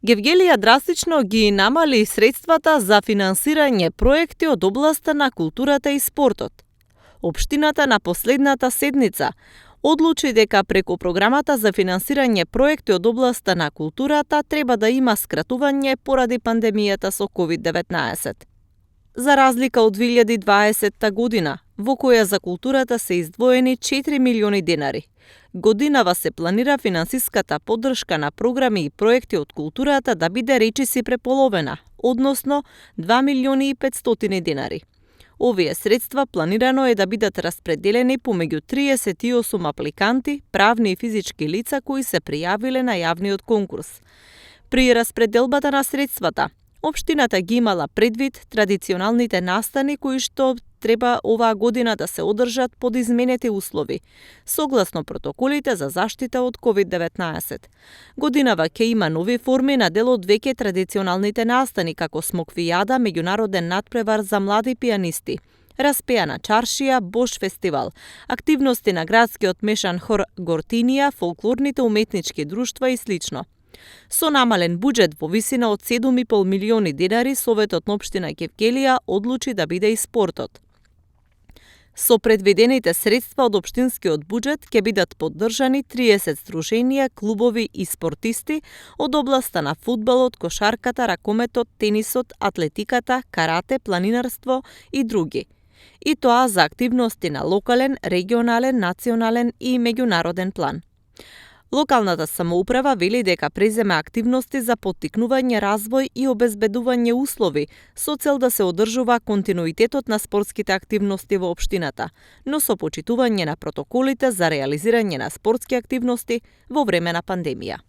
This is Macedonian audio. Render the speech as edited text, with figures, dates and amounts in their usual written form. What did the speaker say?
Гевгелија драстично ги намали средствата за финансирање проекти од областа на културата и спортот. Општината на последната седница одлучи дека преку програмата за финансирање проекти од областа на културата треба да има скратување поради пандемијата со COVID-19. За разлика од 2020 година, во која за културата се издвоени 4 милиони денари, годинава се планира финансиската поддршка на програми и проекти од културата да биде речиси преполовена, односно 2 милиони и 500 денари. Овие средства планирано е да бидат распределени помеѓу 38 апликанти, правни и физички лица кои се пријавиле на јавниот конкурс. При распределбата на средствата, општината ги имала предвид традиционалните настани кои што треба оваа година да се одржат под изменети услови, согласно протоколите за заштита од COVID-19. Годинава ќе има нови форми на дел од веќе традиционалните настани, како смоквијада, меѓународен натпревар за млади пијанисти, распеана чаршија, Бош фестивал, активности на градскиот мешан хор Гортинија, фолклорните уметнички друштва и слично. Со намален буџет во висина од 7,5 милиони денари, Советот на општина Гевгелија одлучи да биде и спортот. Со предвидените средства од општинскиот буџет ќе бидат поддржани 30 здруженија, клубови и спортисти од областа на фудбалот, кошарката, ракометот, тенисот, атлетиката, карате, планинарство и други. И тоа за активности на локален, регионален, национален и меѓународен план. Локалната самоуправа вели дека презема активности за поттикнување развој и обезбедување услови со цел да се одржува континуитетот на спортските активности во општината, но со почитување на протоколите за реализирање на спортски активности во време на пандемија.